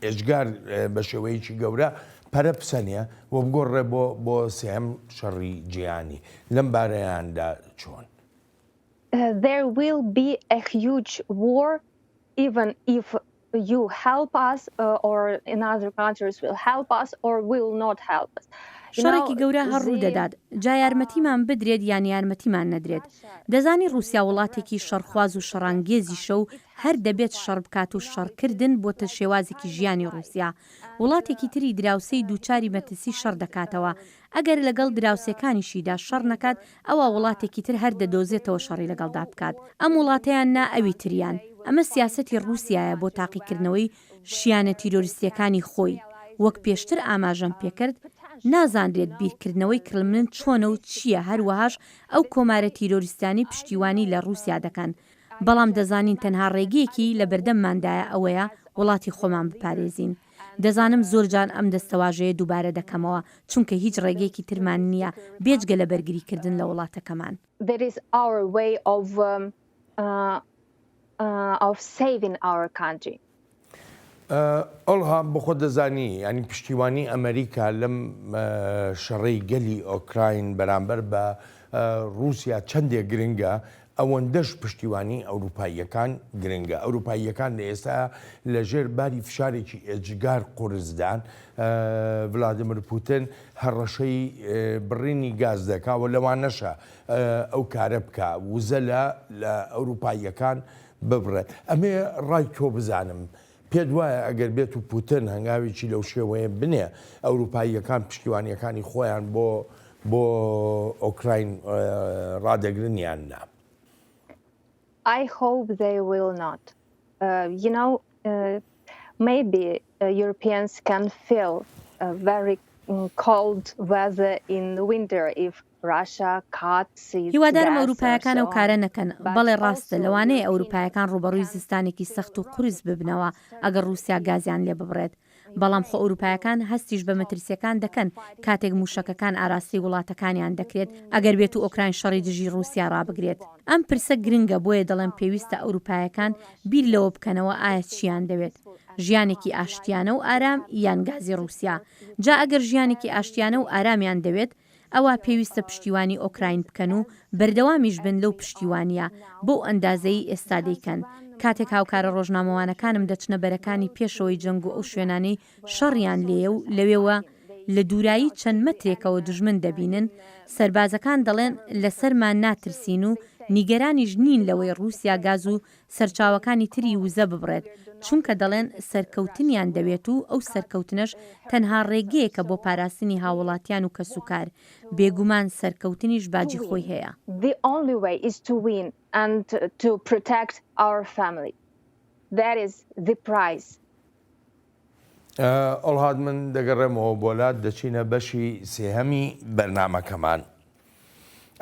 ئێجگار بە شێوەیەکی گەورە پەرە بسەنێ و بگۆڕێ بۆ بۆ سێهەم شەڕی جیهانی لەم بارەیاندا چۆن؟ There will be a huge war even if you help us or in other countries will help us or will not help us. شەڕێکی گەورە هەر ڕوو دەدات، جا یارمەتیمان بدرێت یان یارمەتیمان نەدرێت. دەزانی ڕووسیا وڵاتێکی شەڕخواز و شەڕانگێزیشە و هەر دەبێت شەڕ بکات و شەڕکردن بۆتە شێوازێکی ژیانی ڕووسیا. وڵاتێکی تری دراوسێی دووچاری مەترسی شەڕ دەکاتەوە. ئەگەر لەگەڵ دراوسێکانیشیدا شەڕ نەکات ئەوا وڵاتێکی تر هەر دەدۆزێتەوە شەڕی لەگەڵدا بکات. ئەم وڵاتەیان نا ئەوی تریان. ئەمە سیاسەتی ڕووسیایە بۆ تاقیکردنەوەی شیانە تیرۆریستییەکانی خۆی. وەک پێشتر ئاماژەم پێکرد، نازانرێت بیرکردنەوەی کرملن چۆنە و چییە هەروەهاش ئەو کۆمارە تیرۆریستیانەی پشتیوانی لە ڕووسیا دەکەن. بەڵام دەزانین تەنها ڕێگەیەکی لەبەردەمماندایە ئەوەیە وڵاتی خۆمان بپارێزین. دەزانم زۆر جار ئەم دەستەواژەیە دووبارە دەکەمەوە، چونکە هیچ ڕێگەیەکی ترمان نییە بێجگە لە بەرگریکردن لە وڵاتەکەمان. That is our way of of saving our country. ئۆڵها بۆ خۆت دەزانی یانی پشتیوانی ئەمریکا لەم شەڕەی گەلی ئۆکراین بەرامبەر بە ڕووسیا چەندێک گرنگە ئەوەندەش پشتیوانی ئەوروپاییەکان گرنگە. ئەوروپاییەکان لە ئێستا لە ژێر باری فشارێکی ئێجگار قورسدان. ڤلادیمیر پوتن هەڕەشەی بڕینی گاز دەکا و لەوانەشە ئەو کارە بکا، وزە لە لە ئەوروپاییەکان ببڕێت. ئەمەوێ ڕای تۆ بزانم، پێت وایە ئەگەر بێت و پوتن هەنگاوێکی لەو شێوەیە بنێ، ئەوروپاییەکان پشتیوانییەکانی خۆیان بۆ بۆ ئۆکراین ڕادەگرن یان نا؟ I hope they will not. You know, maybe Europeans can feel very cold weather in winter if Russia cuts its هیوادارم gas or ئەوروپایەکان so ئەو on. کارە نەکەن. But بەڵێ ڕاستە، also لەوانەیە Europeans ئەوروپایەکان ڕووبەڕووی can زستانێکی سەخت و Russia قورس ببنەوە ئەگەر ڕووسیا گازیان لێ ببڕێت. بەڵام خۆ ئەوروپایەکان هەستیش بە مەترسییەکان دەکەن کاتێک مووشەکەکان ئاراستەی وڵاتەکانیان دەکرێت ئەگەر بێتو ئۆکراین شەڕی دژی ڕووسیا ڕابگرێت. ئەم پرسە گرنگە بۆیە دەڵێم پێویستە ئەوروپایەکان بیر لەوە بکەنەوە ئایا چییان دەوێت؟ ژیانێکی ئاشتیانە و ئارام یان گازی ڕووسیا؟ جا ئەگەر ژیانێکی ئاشتیانە و ئارامیان دەوێت ئەوا پێویستە پشتیوانی ئۆکراین بکەن و بەردەوامیش بن لەو پشتیوانییە بەو ئەندازەی ئێستا دەیکەن. کاتێک هاوکارە ڕۆژنامەوانەکانم دەچنە بەرەکانی پێشەوەی جەنگ و ئەو شوێنانەی شەڕیان لێیە و لەوێوە لە دوورایی چەند مەترێکەوە دوژمن دەبینن، سەربازەکان دەڵێن لەسەرمان ناترسین و نیگەرانیش نین لەوەی ڕووسیا گاز و سەرچاوەکانی تری وزە ببڕێت، چونکە دەڵێن سەرکەوتنیان دەوێت و ئەو سەرکەوتنەش تەنها ڕێگەیەکە بۆ پاراستنی هاووڵاتیان و کەسوکار، بێگومان سەرکەوتنیش باجی خۆی هەیە. The only way is to win and to protect our family. That is the price. ئۆڵهاد من دەگەڕێمەوە بۆ لات دەچینە بەشی سێهەمی بەرنامەکەمان.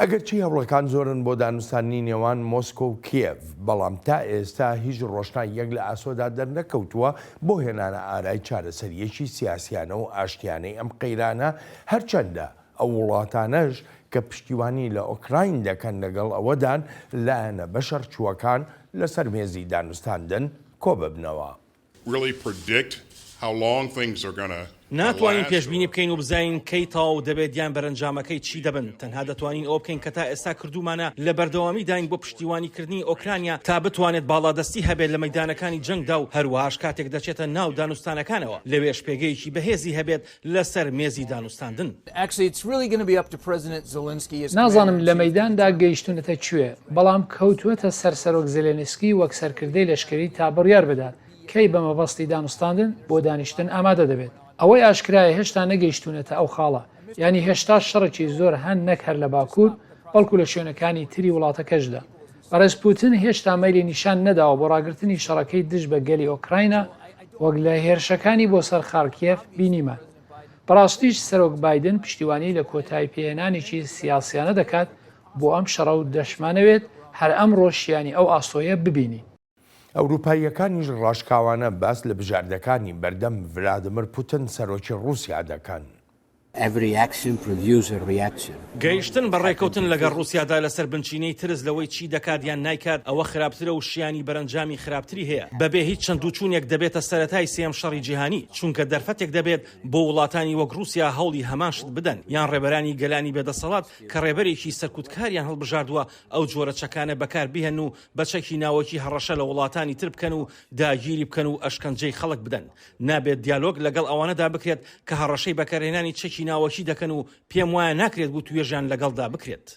ئەگەرچی هەوڵەکان زۆرن بۆ دانوستاندنی نێوان مۆسکۆ و کیێڤ، بەڵام تا ئێستا هیچ ڕۆشناییەک لە ئاسۆدا دەرنەکەوتووە بۆ هێنانە ئارای چارەسەرییەکی سیاسیانە و ئاشتیانەی ئەم قەیرانە، هەرچەندە ئەو وڵاتانەش کە پشتیوانی لە ئۆکراین دەکەن لەگەڵ ئەوەدان لایەنە بەشەڕچووەکان لەسەر مێزی دانوستاندن کۆببنەوە. ناتوانین پێشبینی بکەین و بزانین کەی تەواو دەبێت یان بەرەنجامەکەی چی دەبن، تەنها دەتوانین ئەوە بکەین کە تا ئێستا کردوومانە، لە بەردەوامیداین بۆ پشتیوانیکردنی ئۆکرانیا تا بتوانێت باڵادەستی هەبێت لە مەیدانەکانی جەنگدا و هەروەهاش کاتێک دەچێتە ناو دانوستانەکانەوە لەوێش پێگەیەکی بەهێزی هەبێت لەسەر مێزی دانوستاندن. نازانم لە مەیداندا گەیشتوونەتە کوێ، بەڵام کەوتووەتە سەر سەرۆک زێلێنسکی وەک سەرکردەی لەشکری تا بڕیار بدات کەی بە مەبەستی دانوستاندن بۆ دانیشتن ئامادە دەبێت. ئەوەی ئاشکرایە هێشتا نەگەیشتوونەتە ئەو خاڵە، یانی هێشتاش شەڕێکی زۆر هەن نەک هەر لە باکوور، بەڵکو لە شوێنەکانی تری وڵاتەکەشدا. بەڕێز پوتن هێشتا مەیلی نیشان نەداوە بۆ ڕاگرتنی شەڕەکەی دژ بە گەلی ئۆکراینا وەک لە هێرشەکانی بۆ سەر خارکیێڤ بینیمان. بەڕاستیش سەرۆک بایدن پشتیوانی لە کۆتایی پێهێنانێکی سیاسیانە دەکات بۆ ئەم شەڕە و دەشمانەوێت هەر ئەمڕۆ شیانی ئەو ئاسۆیە ببینین. ئەوروپاییەکانیش ڕاشکاوانە باس لە بژاردەکانی بەردەم ڤلادیمیر پوتن سەرۆکی ڕووسیا دەکەن. گەیشتن بە ڕێکەوتن لەگەڵ ڕووسیادا لەسەر بنچینەی ترس لەوەی چی دەکات یان نایکات ئەوە خراپترە و شیانی بەرەنجامی خراپتری هەیە. بەبێ هیچ چەندوچوونێک دەبێتە سەرەتای سێیەم شەڕی جیهانی، چونکە دەرفەتێک دەبێت بۆ وڵاتانی وەک ڕووسیا هەوڵی هەمان شت بدەن یان ڕێبەرانی گەلانی بێدەسەڵات کە ڕێبەرێکی سەرکوتکاریان هەڵبژاردووە ئەو جۆرە چەکانە بەکار بهێنن و بە چەکی ناوەکی هەڕەشە لە وڵاتانی تر بکەن و داگیری بکەن و ئەشکەنجەی خەڵک بدەن. نابێت دیالۆگ لەگەڵ ئەوانەدا بکرێت کە هەڕەشەی بەکارهێنانی چەکی ناوەکی دەکەن و پێم وایە ناکرێت وتوێژیان لەگەڵدا بکرێت.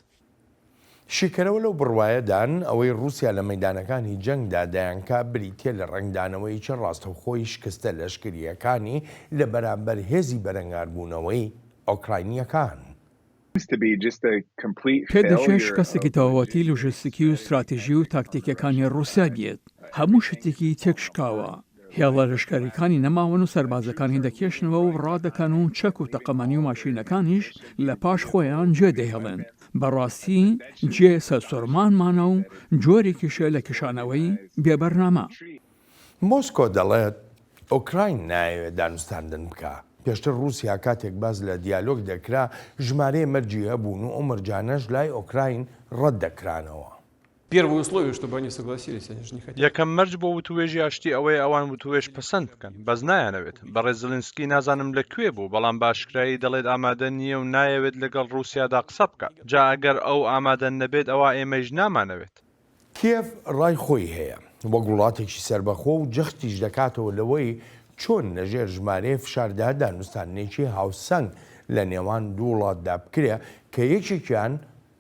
شیکەرەوە لەو بڕوایەدان ئەوەی ڕووسیا لە مەیدانەکانی جەنگدا دەیانکا بریتیە لە ڕەنگدانەوەیەکی ڕاستەوخۆی شکستە لەشکرییەکانی لە بەرامبەر هێزی بەرەنگاربوونەوەی ئۆکراینییەکان. پێدەچێت شکستێکی تەواوەتی لۆژستیکی و ستراتیژی و تاکتیکیەکانی ڕووسیا بێت. هەموو شتێکی تێکشکاوە. هێڵە لەشکەریکانی نەماون و سەربازەکانی دەکێشنەوە و ڕادەکەن و چەک و تەقەمەنی و ماشینەکانیش لە پاش خۆیان جێ دەهێڵن. بەڕاستی جێ سەرسوڕمانمانە و جۆرێکیشە لە کشانەوەی بێ بەرنامە. مۆسکۆ دەڵێت، ئۆکراین نایەوێت دانوستاندن بکا. پێشتر ڕووسیا کاتێک باس لە دیالۆگ دەکرا، ژمارەیە مەرجی هەبوون و ئەو مەرجانەش لای ئۆکراین ڕەت دەکرانەوە. یەکەم مەرج بۆ وتووێژی ئاشتی ئەوەیە ئەوان وتووێژ پەسەند بکەن، بەس نایانەوێت. بەڕێز زلینسکی نازانم لە کوێ بوو، بەڵام بە ئاشکرایی دەڵێت ئامادە نییە و نایەوێت لەگەڵ ڕووسیادا قسە بکات. جا ئەگەر ئەو ئامادە نەبێت ئەوا ئێمەیش نامانەوێت. کیێڤ ڕای خۆی هەیە وەک وڵاتێکی سەربەخۆ و جەختیش دەکاتەوە لەوەی چۆن لەژێر ژمارەیە فشاردا دانوستاندنێکی هاوسەنگ لە نێوان دوو وڵاتدا بکرێ کە یەکێکیان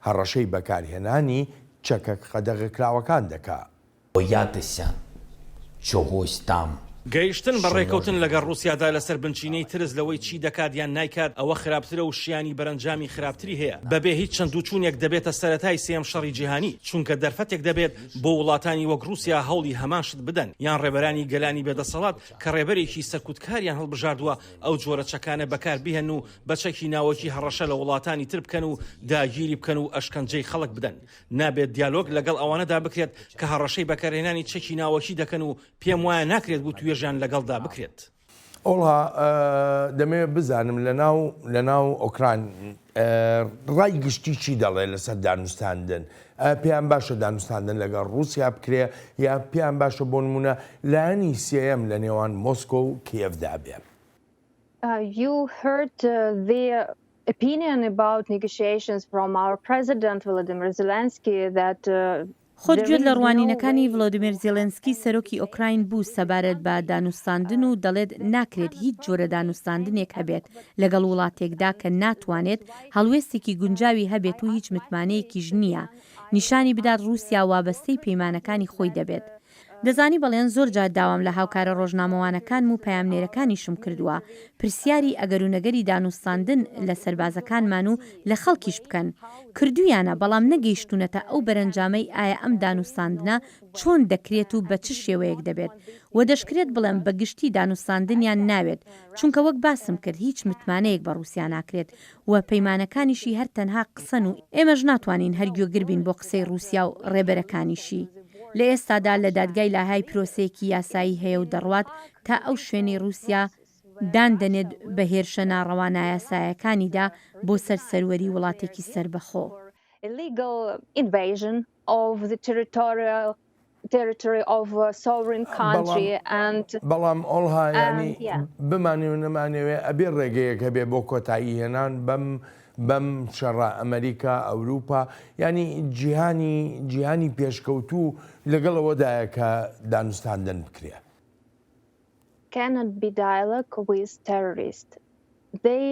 هەڕەشەی بەکارهێنانی چەکە قەدەغەکراوەکان دەکا. گەیشتن بە ڕێکەوتن لەگەڵ ڕووسیادا لەسەر بنچینەی ترس لەوەی چی دەکات یان نایکات ئەوە خراپترە و شیانی بەرەنجامی خراپتری هەیە. بەبێ هیچ چەندوچوونێک دەبێتە سەرەتای سێیەم شەڕی جیهانی، چونکە دەرفەتێک دەبێت بۆ وڵاتانی وەک ڕووسیا هەوڵی هەمان شت بدەن یان ڕێبەرانی گەلانی بێدەسەڵات کە ڕێبەرێکی سەرکوتکاریان هەڵبژاردووە ئەو جۆرە چەکانە بەکار بهێنن و بە چەکی ناوەکی هەڕەشە لە وڵاتانی تر بکەن و داگیری بکەن و ئەشکەنجەی خەڵک بدەن. نابێت دیالۆگ لەگەڵ ئەوانەدا بکرێت کە هەڕەشەی بەکارهێنانی چەکی ناوەکی دەکەن و پێم وایە ناکرێت وتوێژیان لەگەڵدا بکرێت. ئۆڵها، دەمەوێت بزانم لەناو لەناو ئۆکراین ڕای گشتی چی دەڵێ لەسەر دانوستاندن؟ پێیان باشە دانوستاندن لەگەڵ ڕووسیا بکرێ یا پێیان باشە بۆ نموونە لایەنی سێیەم لە نێوان مۆسکۆ و کیێڤدا بێ؟ You heard the opinion about negotiations from our president Volodymyr Zelensky that خۆت گوێت لە ڕوانینەکانی ڤلۆدیمێر زێلێنسکی سەرۆکی ئۆکراین بوو سەبارەت بە دانوستاندن و دەڵێت ناکرێت هیچ جۆرە دانوستاندنێک هەبێت لەگەڵ وڵاتێکدا کە ناتوانێت هەڵوێستێکی گونجاوی هەبێت و هیچ متمانەیەکیش نییە نیشانی بدات ڕووسیا وابەستەی پەیمانەکانی خۆی دەبێت. دەزانی بەڵێن زۆر جار داوام لە هاوکارە ڕۆژنامەوانەکانم و پەیامنێرەکانیشم کردووە پرسیاری ئەگەر و نەگەری دانوستاندن لە سەربازەکانمان و لە خەڵکیش بکەن. کردوویانە بەڵام نەگەیشتوونەتە ئەو بەرەنجامەی ئایا ئەم دانوستاندنە چۆن دەکرێت و بە چ شێوەیەک دەبێت و دەشکرێت بڵێم بە گشتی دانوستاندنیان ناوێت چونکە وەک باسم کرد هیچ متمانەیەک بە ڕووسیا ناکرێت و پەیمانەکانیشی هەر تەنها قسەن و ئێمەش ناتوانین هەر گوێگر بین بۆ قسەی ڕووسیا و ڕێبەرەکانیشی. لە ئێستادا لە دادگای لاهای پرۆسەیەکی یاسایی هەیە و دەڕوات تا ئەو شوێنەی ڕووسیا دان دەنێت بە هێرشە ناڕەوا نایاسایەکانیدا بۆ سەر سەروەری وڵاتێکی سەربەخۆ. territory of a sovereign country and بەڵام ئۆڵها یانی بمانەوێ و نەمانەوێ ئەبێ ڕێگەیەک هەبێ بۆ کۆتایی هێنان بەم بەم شەڕە ئەمریکا ئەوروپا یانی جیهانی جیهانی پێشکەوتوو لەگەڵ ئەوەدایە کە دانوستاندن بکرێ. cannot be dialogue with terrorists. They,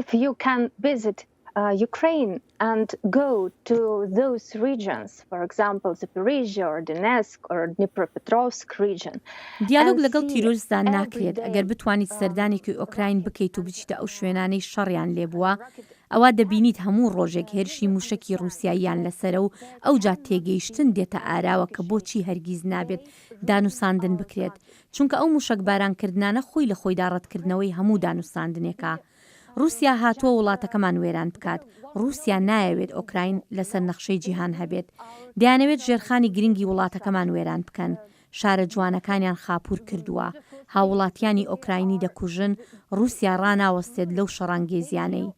if you can visit. Ukraine and go to those regions, for example, Zaporizhia or Donetsk or Dnipropetrovsk region, دیالۆگ and لەگەڵ see تیرۆریستدا every ناکرێت، day ئەگەر بتوانیت سەردانێکی ئۆکراین بکەیت و بچیتە ئەو شوێنانەی شەڕیان لێبووە، ئەوا دەبینیت هەموو ڕۆژێک هێرشی مووشەکی ڕووسیاییان لەسەرە و ئەوجا تێگەیشتن دێتە ئاراوە کە بۆچی هەرگیز نابێت دانوساندن بکرێت، چونکە ئەو مووشەکبارانکردنانە خۆی لە خۆیدا ڕەتکردنەوەی هەموو دانوستاندنێکە. ڕووسیا هاتووە وڵاتەکەمان وێران بکات، ڕووسیا نایەوێت ئۆکراین لەسەر نەخشەی جیهان هەبێت، دەیانەوێت ژێرخانی گرنگی وڵاتەکەمان وێران بکەن، شارە جوانەکانیان خاپوور کردووە، هاووڵاتیانی ئۆکراینی دەکوژن، ڕووسیا ڕاناوەستێت لەو شەڕانگێزیانەی.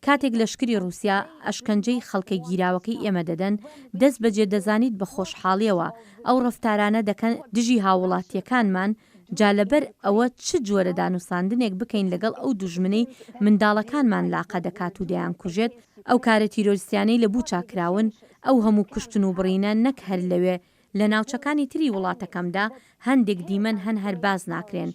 کاتێک لەشکری ڕووسیا ئەشکەنجەی خەڵکە گیراوەکەی ئێمە دەدەن، دەستبەجێ دەزانیت بە خۆشحاڵیەوە ئەو ڕەفتارانە دەکەن دژی هاووڵاتیەکانمان، جا لەبەر ئەوە چ جۆرە دانوساندنێک بکەین لەگەڵ ئەو دوژمنەی منداڵەکانمان لاقە دەکات و دەیانکوژێت، ئەو کارە تیرۆریستیانەی لە بوچا کراون، ئەو هەموو کوشتن و بڕینە نەک هەر لەوێ لە ناوچەکانی تری وڵاتەکەمدا هەندێک دیمەن هەن هەر باس ناکرێن.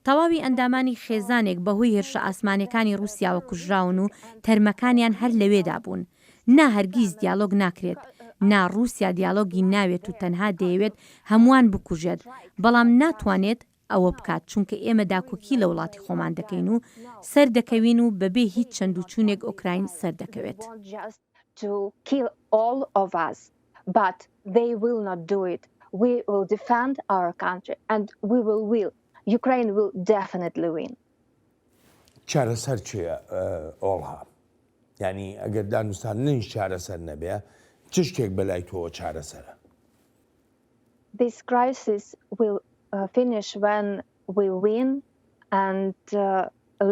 تەواوی ئەندامانی خێزانێک بەهۆی هێرشە ئاسمانیەکانی ڕوسیاوە کوژراون و تەرمەکانیان هەر لەوێدا بوون. نا هەرگیز دیالۆگ ناکرێت. نا ڕوسیا دیالۆگی ناوێت و تەنها دەیەوێت هەمووان بکوژێت، بەڵام ناتوانێت ئەوە بکات چونکە ئێمە داکۆکی لە وڵاتی خۆمان دەکەین و سەردەکەوین و بەبێ هیچ چەند و چوونێک ئۆکراین سەردەکەوێت. But they will not do it. We will defend our country and we will will. Ukraine will definitely win. چارەسەر چییە ئۆڵها؟ یانی ئەگەر دانوستاندنیش چارەسەر نەبێ چ شتێک بەلای تۆوە چارەسەرە؟ This crisis will finish when we win and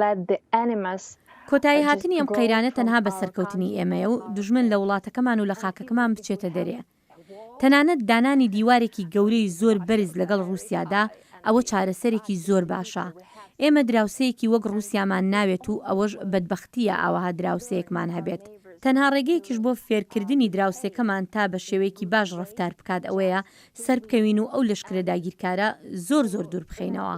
let the enemies کۆتایی هاتنی ئەم قەیرانە تەنها بە سەرکەوتنی ئێمەیە و دوژمن لە وڵاتەکەمان و لە خاکەکەمان بچێتە دەرێ. تەنانەت دانانی دیوارێکی گەورەی زۆر بەرز لەگەڵ ڕووسیادا، ئەوە چارەسەرێکی زۆر باشە. ئێمە دراوسێیەکی وەک ڕووسیامان ناوێت و ئەوەش بەدبەختییە ئاوەها دراوسێیەکمان هەبێت. تەنها ڕێگەیەکیش بۆ فێرکردنی دراوسێکەمان تا بە شێوەیەکی باش ڕەفتار بکات ئەوەیە سەربکەوین و ئەو لەشکرە داگیرکارە زۆر زۆر دوور بخەینەوە.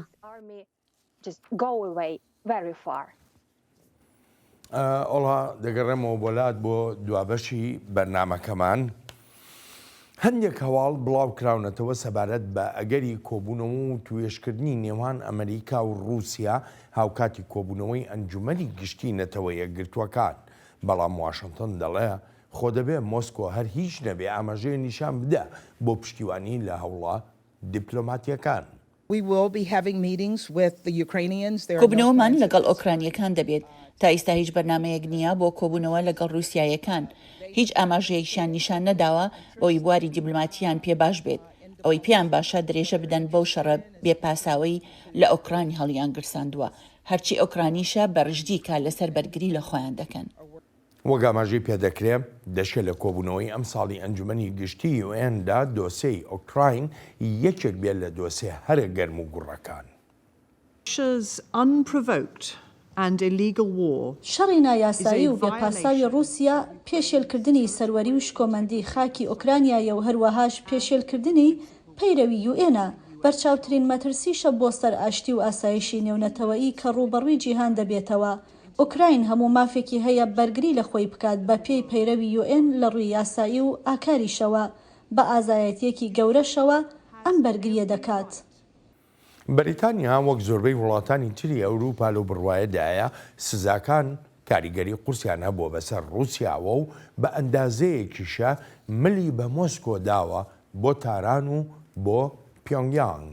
ئۆڵا دەگەڕێمەوە بۆ لات بۆ دوابەشی بەرنامەکەمان. هەندێک هەواڵ بڵاو کراونەتەوە سەبارەت بە ئەگەری کۆبوونەوە و توێژکردنی نێوان ئەمریکا و ڕووسیا هاوکاتی کۆبوونەوەی ئەنجومەنی گشتی نەتەوە یەکگرتووەکان، بەڵام واشنتن دەڵێ خۆ دەبێ مۆسکۆ هەر هیچ نەبێ ئاماژەیە نیشان بدا بۆ پشتیوانی لە هەوڵە دیپلۆماتییەکان. کۆبوونەوەمان لەگەڵ ئۆکرانییەکان دەبێت. تا ئیستا هیچ بەرنامەیەک نییە بۆ کۆبوونەوە لەگەڵ رووسیاییەکان. هیچ ئاماژەیەکیان نیشان نەداوە بەوەی بواری دیبلۆماتییان پێ باش بێت. ئەوەی پێیان باشە درێژە بدەن بەو شەڕە بێ پاساوەی لە ئۆکراین هەڵیانگرساندووە. هەرچی ئۆکرانیشە بە رژدی کار لەسەر بەرگری لە خۆیان دەکەن. وەک ئاماژەی پێدەکرێ، دەشێ لە کۆبوونەوەی ئەمساڵی ئەنجومەنی گشتیی یوئێن دا دۆسێی ئۆکراین یەکێک بێ لە دۆسێ هەرە گەرم و گوڕەکان. شەڕی نایاسایی و بێ پاساوی ڕووسیا پێشێلکردنی سەروەری و شکۆمەندی خاکی ئۆکرانیایە و هەروەهاش پێشێلکردنی پەیرەوی یوئێنە، بەرچاوترین مەترسیشە بۆ سەر ئاشتی و ئاسایشی نێونەتەوەیی کە ڕووبەڕووی جیهان دەبێتەوە. ئۆکراین هەموو مافێکی هەیە بەرگری لە خۆی بکات بە پێی پەیرەوی یوئێن لە ڕووی یاسایی و ئاکاریشەوە، بە ئازایەتییەکی گەورەشەوە ئەم بەرگرییە دەکات. بەریتانیا وەک زۆربەی وڵاتانی تری ئەوروپا لەو بڕوایەدایە سزاکان کاریگەری قورسیان هەبووە بەسەر ڕووسیاوە و بە ئەندازەیەکیشە ملی بە مۆسکۆ داوە بۆ تاران و بۆ پیۆنگیانگ.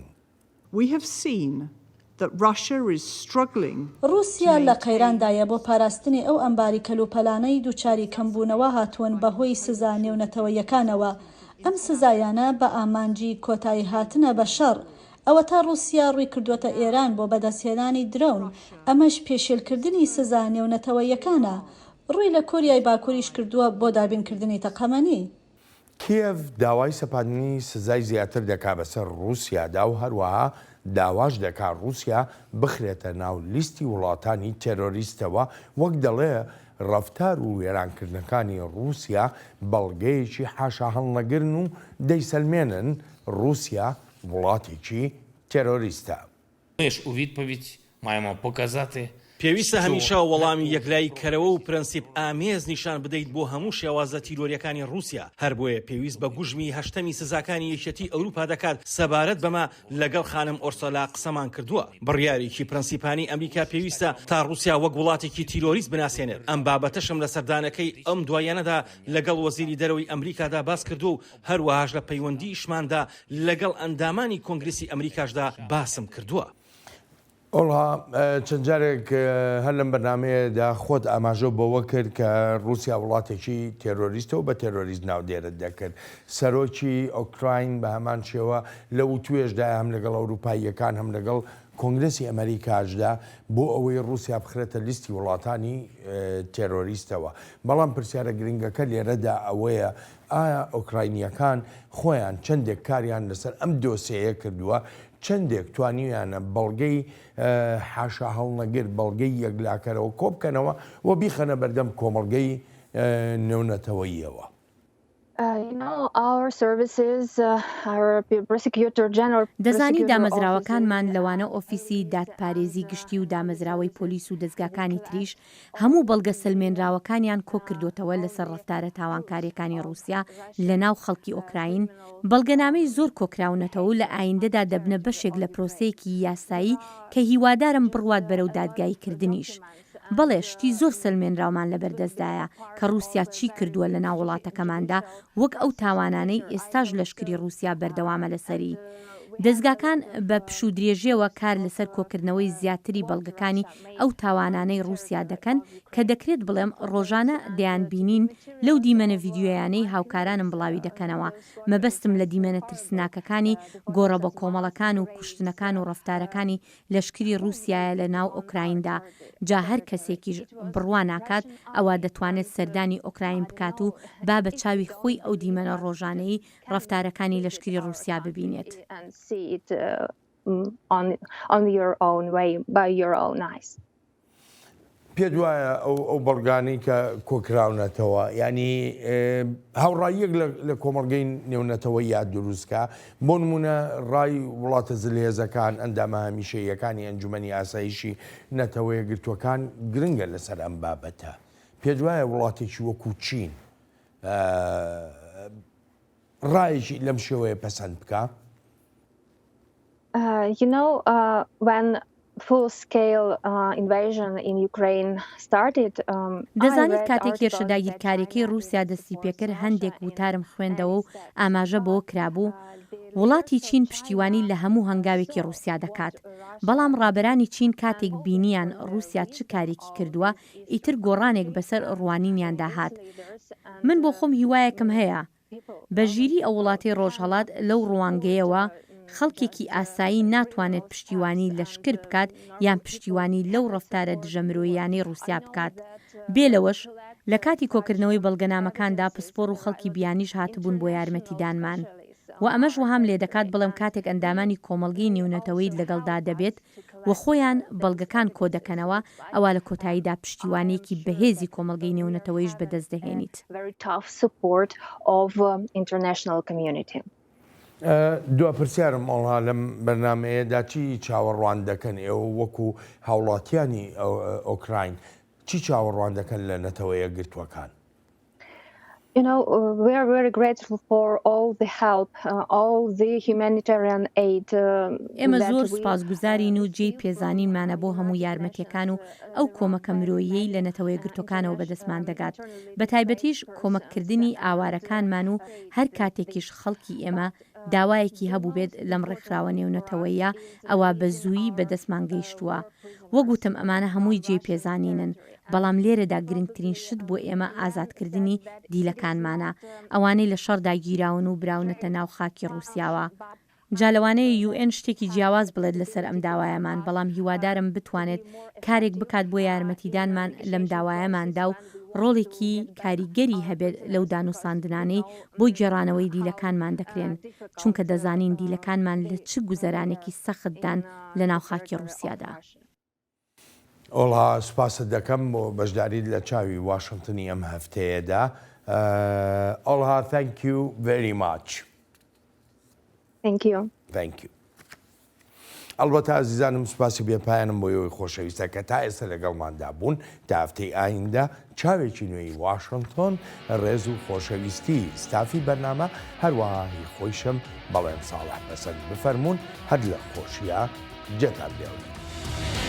ڕووسیا لە قەیراندایە بۆ پاراستنی ئەو ئەمباری کەلوپەلانەی دووچاری کەمبوونەوە هاتوون بەهۆی سزا نێونەتەوەییەکانەوە، ئەم سزایانە بە ئامانجی کۆتاییهاتنە بە شەڕ، ئەوەتا ڕووسیا ڕووی کردووەتە ئێران بۆ بەدەستهێنانی درۆن، ئەمەش پێشێلکردنی سزا نێونەتەوەییەکانە، ڕووی لە کۆریای باکووریش کردووە بۆ دابینکردنی تەقەمەنی. کیێڤ داوای سەپاندنی سزای زیاتر دەکا بەسەر ڕووسیادا و هەروەها داواش دەکا ڕووسیا بخرێتە ناو لیستی وڵاتانی تێرۆریستەوە، وەک دەڵێ ڕەفتار و وێرانکردنەکانی ڕووسیا بەڵگەیەکی حاشاهەڵنەگرن و دەیسەلمێنن ڕووسیا وڵاتێکی تێرۆریستە. پێویستە هەمیشە وەڵامی یەکلاییکەرەوە و پرەنسیپ ئامێز نیشان بدەیت بۆ هەموو شێوازە تیرۆرییەکانی ڕووسیا، هەربۆیە پێویست بە گوژمی هەشتەمی سزاکانی یەکێتیی ئەوروپا دەکات، سەبارەت بەمە لەگەڵ خانم ئۆرسۆلا قسەمان کردووە. بڕیارێکی پرەنسیپانەی ئەمریکا پێویستە تا ڕووسیا وەک وڵاتێکی تیرۆریست بناسێنێت، ئەم بابەتەشم لە سەردانەکەی ئەم دواییانەدا لەگەڵ وەزیری دەرەوەی ئەمریکادا باس کردووە و هەروەهاش لە پەیوەندیشماندا لەگەڵ ئەندامانی کۆنگرسی ئەمریکاشدا باسم کردووە. ئۆڵها، چەند جارێک هەر لەم بەرنامەیەدا خۆت ئاماژەو بەوە کرد کە ڕووسیا وڵاتێکی تێرۆریستە و بە تێرۆریست ناودێرت دەکرد. سەرۆکی ئۆکراین بە هەمان شێوە لە وتوێژدایە هەم لەگەڵ ئەوروپاییەکان هەم لەگەڵ کۆنگرێسی ئەمەریکاشدا بۆ ئەوەی ڕووسیا بخرێتە لیستی وڵاتانی تێرۆریستەوە. بەڵام پرسیارە گرنگەکە لێرەدا ئەوەیە ئایا ئۆکراینییەکان خۆیان چەندێک کاریان لەسەر ئەم دۆسێیە کردووە چەندێک توانیویانە بەڵگەی حاشاهەڵنەگر، بەڵگەی یەکلاکەرەوە کۆبکەنەوە و بیخەنە بەردەم کۆمەڵگەی نێونەتەوەییەوە؟ دەزانی دامەزراوەکانمان لەوانە ئۆفیسی دادپارێزی گشتی و دامەزراوەی پۆلیس و دەزگاکانی تریش هەموو بەڵگە سەلمێنراوەکانیان کۆکردۆتەوە لەسەر ڕەفتارە تاوانکاریەکانی ڕووسیا لەناو خەڵکی ئۆکراین، بەڵگەنامەی زۆر کۆکراونەتەوە و لە ئایندەدا دەبنە بەشێک لە پرۆسەیەکی یاسایی کە هیوادارم بڕوات بەرەو دادگاییکردنیش. بەڵێ شتی زۆر سەلمێنراومان لەبەردەستدایە کە ڕووسیا چی کردووە لەناو وڵاتەکەماندا وەک ئەو تاوانانەی ئێستاش لەشکری ڕووسیا بەردەوامە لەسەری. دەزگاکان بە پشوودرێژیەوە کار لەسەر کۆکردنەوەی زیاتری بەڵگەکانی ئەو تاوانانەی ڕووسیا دەکەن کە دەکرێت بڵێم ڕۆژانە دەیانبینین لەو دیمەنە ڤیدیۆیانەی هاوکارانم بڵاوی دەکەنەوە، مەبەستم لە دیمەنە ترسناکەکانی گۆڕە بەکۆمەڵەکان و کوشتنەکان و ڕەفتارەکانی لەشکری ڕووسیایە لە ناو ئۆکرایندا، جا هەر کەسێکیش بڕوا ناکات ئەوا دەتوانێت سەردانی ئۆکراین بکات و با بە چاوی خۆی ئەو دیمەنە ڕۆژانەی ڕەفتارەکانی لەشکری ڕووسیا ببینێت. on your own way by your own eyes. پێت وایە ئەو ئەو بەڵگانەی کە کۆکراونەتەوە یعنی هاوڕاییەک لە کۆمەڵگەی نێونەتەوەییا دروستکە بۆ نمونە ڕای وڵاتە زلهێزەکان ئەندامە هەمیشەییەکانی ئەنجومەنی ئاسایشی نەتەوەیەکگرتووەکان گرنگە لەسەر ئەم بابەتە پێت وایە وڵاتێکی وەکو چین ڕایەکی لەم شێوەیە پەسەند بکا؟ You know, when full scale invasion in Ukraine started, دەزانیت کاتێک هێرشە داگیرکاریەکەی ڕووسیا دەستیپێکرد هەندێک وتارم خوێندەوە و ئاماژە بەوە کرابوو وڵاتی چین پشتیوانی لە هەموو هەنگاوێکی ڕووسیا دەکات بەڵام ڕابەرانی چین کاتێک بینیان ڕووسیا چ کارێکی کردووە ئیتر گۆڕانێک بەسەر ڕوانینیاندا هات. من بۆ خۆم هیوایەکم هەیە بە ژیری ئەو وڵاتەی ڕۆژهەڵات لەو ڕوانگەیەوە خەڵکێکی ئاسایی ناتوانێت پشتیوانی لەشکر بکات یان پشتیوانی لەو ڕەفتارە دژە مرۆییانەی ڕوسیا بکات. بێ لەوەش لە کاتی کۆکردنەوەی بەڵگەنامەکاندا پسپۆڕ و خەڵکی بیانیش هاتبوون بۆ یارمەتیدانمان. وە ئەمەش وەهام لێدەکات بڵێم کاتێک ئەندامانی کۆمەڵگەی نێونەتەوەیت لەگەڵدا دەبێت و خۆیان بەڵگەکان کۆدەکەنەوە، ئەوا لە کۆتاییدا پشتیوانییەکی بەهێزی کۆمەڵگەی نێونەتەوەییش بەدەست دەهێنیت. دوا پرسیارم ئۆڵها لەم بەرنامەیەدا چی چاوەڕوان دەکەن ئێوە وەکو هاوڵاتیانی ئۆکراین چی چاوەڕوان دەکەن لە نەتەوە یەکگرتووەکان؟ You know, we are very grateful for all the help, all the humanitarian aid ئێمە زۆر سوپاسگوزارین و جێی پێزانینمانە بۆ هەموو یارمەتیەکان و ئەو کۆمەکە مرۆییەی لە نەتەوەیەکگرتوەکانەوە بەدەستمان دەگات، بەتایبەتیش کۆمەککردنی ئاوارەکانمان و هەر کاتێکیش خەڵکی ئێمە داوایەکی هەبووبێت لەم ڕێکخراوە نێونەتەوەییە ئەوا بە زوویی بەدەستمان گەیشتووە. وەک وتم ئەمانە هەمووی جێی پێزانینن، بەڵام لێرەدا گرنگترین شت بۆ ئێمە ئازادکردنی دیلەکانمانە، ئەوانەی لە شەڕدا گیراون و براونەتە ناو خاکی ڕووسیاوە. جا لەوانەیە یوئێن شتێکی جیاواز بڵێت لەسەر ئەم داوایەمان، بەڵام هیوادارم بتوانێت کارێک بکات بۆ یارمەتیدانمان لەم داوایەماندا و ڕۆڵێکی کاریگەری هەبێت لەو دانوساندنانەی بۆ گێڕانەوەی دیلەکانمان دەکرێن، چونکە دەزانین دیلەکانمان لە چ گوزەرانێکی سەختدان لەناو خاکی ڕووسیادا. ئۆڵها سوپاست دەکەم بۆ بەشداریت لە چاوی واشنتنی ئەم هەفتەیەدا. ئۆڵها thank you very much. Thank you. Thank you. ئەڵبەتە ئازیزانم سوپاسی بێ پایانم بۆ ئێوەی خۆشەویستە کە تا ئێستا لەگەڵماندا بوون تا هەفتەی ئایندە چاوێکی نوێی واشنتۆن ڕێز و خۆشەویستی ستافی بەرنامە هەروەها هی خۆیشم بەڵێن ساڵح پەسەند بفەرموون هەر لە خۆشیا جێتان بێڵین.